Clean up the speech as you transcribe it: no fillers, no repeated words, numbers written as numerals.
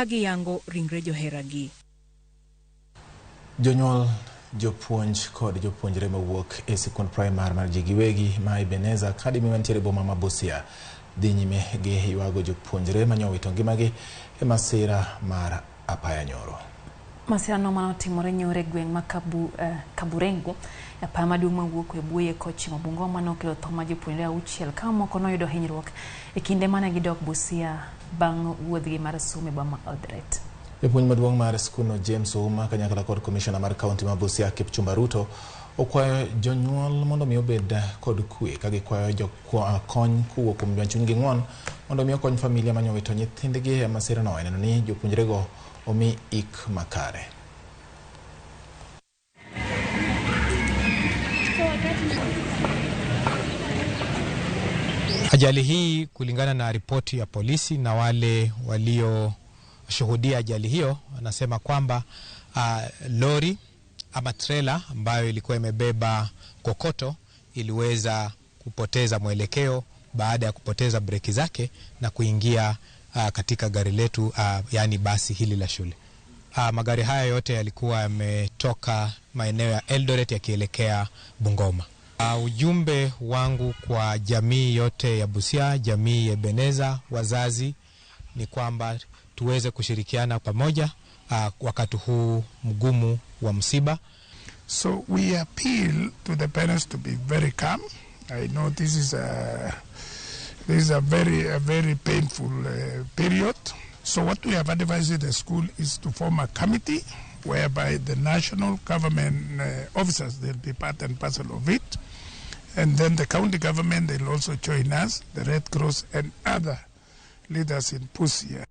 ka giyango ringre joheragi. Jonyuol, jopuonj kod jopuonjre mawuok e sikund primar mar ji giwegi ma Ebenezer Academy mantiere e boma ma Busia dhi nyime gi ywago jopuonjre manyowito ngimagi e masira mar apaya nyoro. Masirano manotimore nyoro e gweng' ma Kaburengu, e apaya maduong' mawuok Webuye kochimo Bungoma nokelo tho mar jopuonjre 6 ka moko noyudo hinyruok e kinde mane gidok Busia bang' wuodhgi mar somo e boma Eldoret. Japuonj maduong' mar skundno James Ouma kanyakla kod komishona mar kaunti ma Busia Kipchumba Ruto okwayo jonyuol mondo mi obed kod kwe ka gikwayo jokony kowuok kuom joma chunygi ng'won mondo mi okony familia manyowito nyithindgi e masirano e neno ni jopuonjrego omi ik makare. Ajali hii kulingana na ripoti ya polisi na wale walioshuhudia ajali hiyo wanasema kwamba lori ama trela ambayo ilikuwa imebeba kokoto iliweza kupoteza mwelekeo baada ya kupoteza breki zake na kuingia katika gari letu, yani basi hili la shule. Magari haya yote yalikuwa yametoka maeneo ya Eldoret yakielekea Bungoma. Ujumbe wangu kwa jamii yote ya Busia, jamii ya Ebeneza, wazazi ni kwamba tuweze kushirikiana pamoja wakati huu mgumu wa msiba. So we appeal to the parents to be very calm. I know this is a very painful period. So what we have advised the school is to form a committee whereby the national government officers, they'll be part and parcel of it. And then the county government, they'll also join us, the Red Cross and other leaders in Busia.